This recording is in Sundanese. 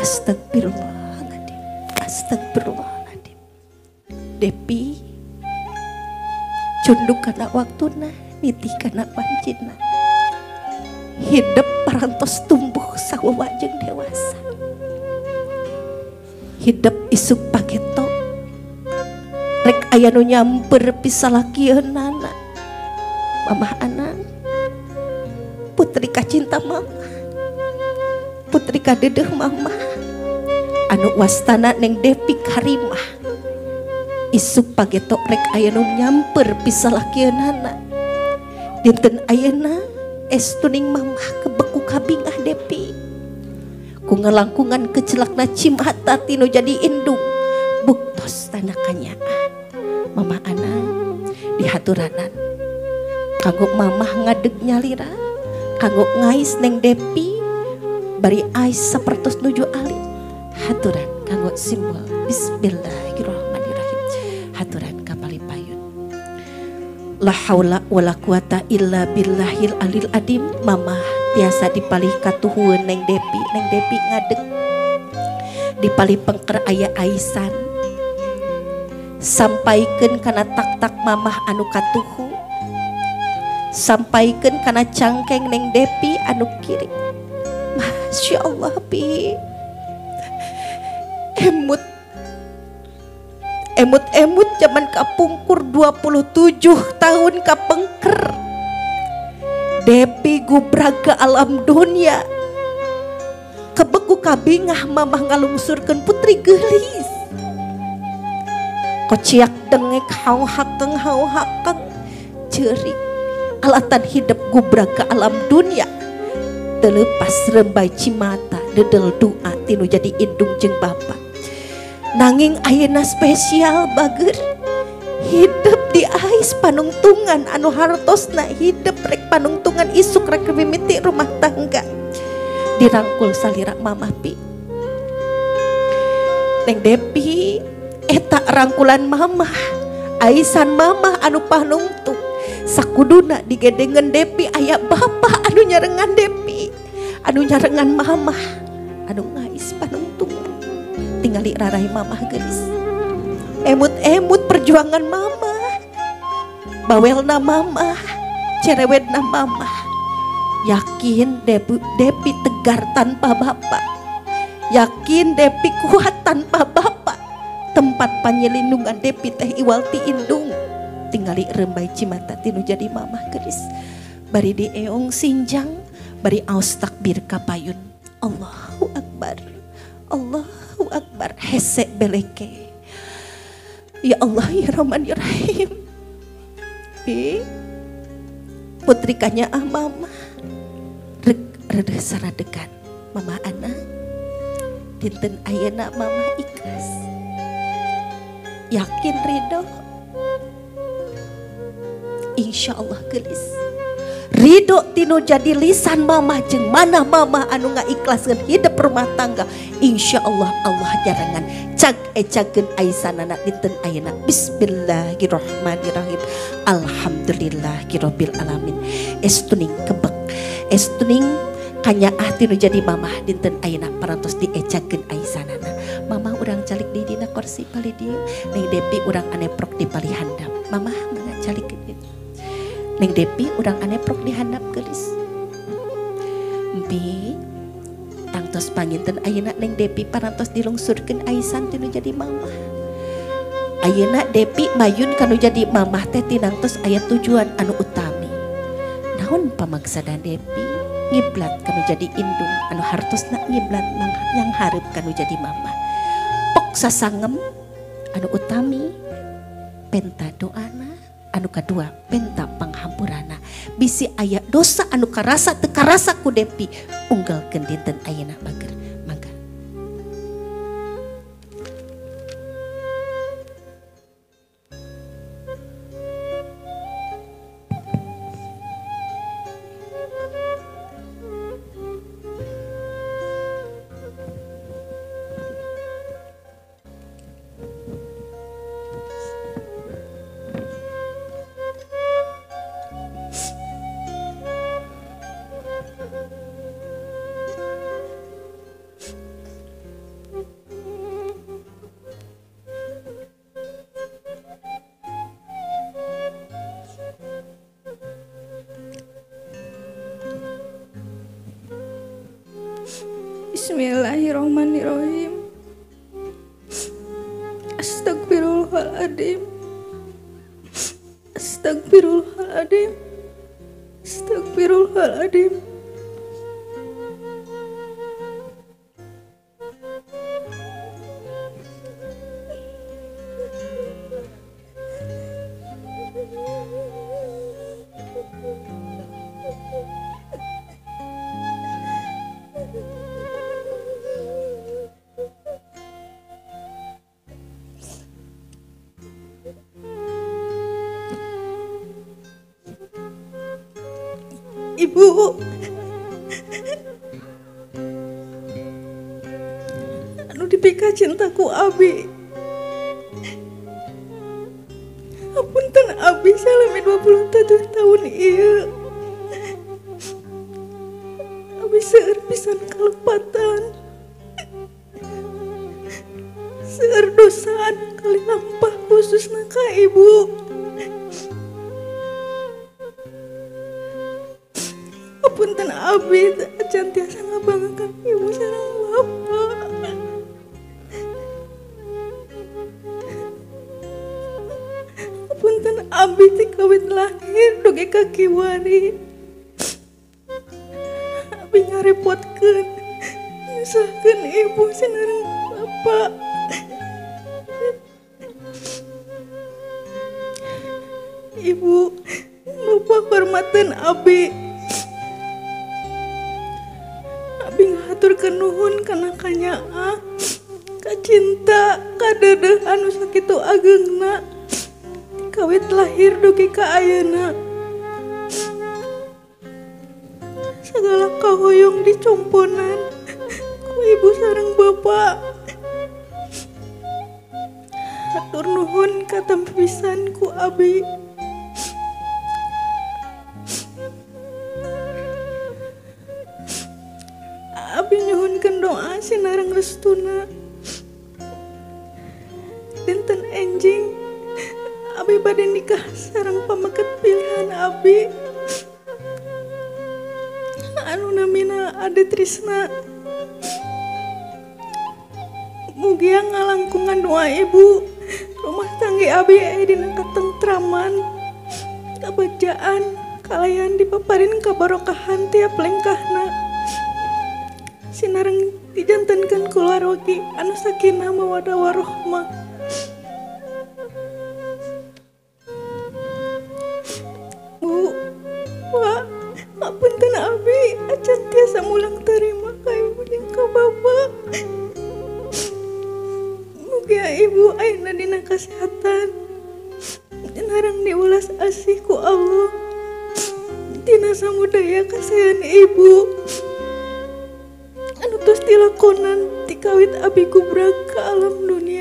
Astagfirullahaladzim, astagfirullahaladzim. Depi cunduk kana waktuna, nitih kana wancina. Hidup parantos tumbuh sawawa jeung dewasa. Hidup isuk pageto rek aya nu nyamper pisalakieunana. Mamah anak, putri kacinta mamah, putri kadedeh mamah, anu wastana Neng Depi Karimah. Isuk pageto rek aya nu nyamper pisalakieunana. Dinten ayeuna estuning mamah kebeku kabingah Depi. Ku ngalangkungan kecelakna cimata tinu jadi indung buktos tanah kanyaah. Mamah anak dihaturanan kanggo mamah ngadeg nyalira, kanggo ngais Neng Depi bari ais sapertos nuju alit. Haturan kanggo simbol bismillahirrahmanirrahim. Haturan kapali payun. La haula wala quwata illa billahil alil adim. Mamah tiasa dipalih katuhueun Neng Depi. Neng Depi ngadeg dipalih pengker aya aisan. Sampaikeun kana tak-tak mamah anu katuhu. Sampaikeun kana cangkeng Neng Depi anu kiri. Masya Allah pi. Emut emut-emut zaman kapungkur 27 tahun kapengker. Depi gubraga alam dunia. Kebeku kabingah mamah ngalungsurkeun putri geulis. Kociak dengek hau hakeng ceurik. Alatan hidup gubraga alam dunia. Terlepas rembai cimata dedel doa tinu jadi indung jeung bapa. Nanging ayeuna spesial bager hidup di ais panungtungan anu hartosna hidup rek panungtungan isuk rek mimiti rumah tangga. Dirangkul salira mamah pi. Neng Depi eta rangkulan mamah, aisan mamah anu panungtung. Sakuduna digedengen Depi aya bapa anu nyarengan Depi, anu nyarengan mamah, anu ngais panungtungan. Tingali rarai mamah gelis. Emut-emut perjuangan mamah, bawelna mamah, cerewetna mamah. Yakin Depi tegar tanpa bapak, yakin Depi kuat tanpa bapak. Tempat panyelindungan Depi teh iwal ti indung. Tingali rembai cimata tinu jadi mamah gelis. Bari dieong sinjang, bari aos takbir kapayun. Allahu Akbar, Allahu Akbar. Hese beleke. Ya Allah ya Rahman ya Rahim. Pi putri kanyaah mama rek reureus saradegan. Mama anak dinten ayeuna mama ikhlas. Yakin ridho. Insya Allah gelis. Ridho tinu jadi lisan mama jeung mana mama anu ngaikhlaskeun hidup rumah tangga. Insya Allah Allah jarangan cag ecageun aisanana dinten ayeuna. Bismillahirrahmanirrahim. Alhamdulillahirabbil alamin. Estuning kebek, estuning kanyaah tinu jadi mamah dinten ayeuna parantos diecageun aisanana. Mamah urang calik di dina kursi palih dieu, Neng Depi urang aneprok di palih handap. Mamah mangga calik di Neng Depi urang aneprok di handap geulis. Empi tangtos panginten ayeuna Neng Depi parantos dilungsurkeun aisan tinu jadi mamah. Ayeuna Depi mayun kanu jadi mamah teh tinangtos aya tujuan anu utami. Naon pamaksana Depi ngiblat kanu jadi indung anu hartosna ngiblat yang hareup kanu jadi mamah. Pok sasangem anu utami penta doana, anu kadua penta panghampurana. Bisi aya dosa anu karasa teu karasa ku Depi unggalkeun dinten ayeuna bager. Mangga. Bismillahirrahmanirrahim. Astagfirullahaladzim. Astagfirullahaladzim. Astagfirullahaladzim. Ibu, anu dipika cintaku abi. Apunten abi salami 27 tahun ieu. Abi seueur pisan kalepatan. Seueur dosa anu kali lampah khususna ka ibu. Punten abi acan tiasa ngabanggakeun ibu sareng bapak. Punten abi ti kawit lahir dugi ka kiwari. Abi ngarepotkeun nyusahkeun ibu sareng bapak. Ibu, bapak hormateun abi. Ngahaturkeun nuhun kana kanyaah, ka cinta, ka deudeuh anu sakitu ageungna kawit lahir dugi ka ayeuna. Sagala kahoyong dicomponan ku ibu sareng bapak. Hatur nuhun katampi pisan ku abi. Abi nyuhunkeun doa sinareng restuna. Dinten enjing abi bade nikah sareng pameket pilihan abi anu namina Ade Trisna. Mugia ngalangkungan doa ibu, rumah tangga abi aya dina katentraman, kabajaan, kalayan dipaparin kabarokahan tiap lengkahna. Sinareng dijantenkeun kulawargi anu sakinah mawaddah warahmah. Bu, Pak, apunten abi acan tiasa mulang tarima ka ibu jeung ka bapak. Mugia ibu ayeuna dina kasehatan, sinareng diulas asih ku Allah. Dina samudaya kasayan ibu anu tos dilakonan ti kawit abi gubrak ka alam dunia.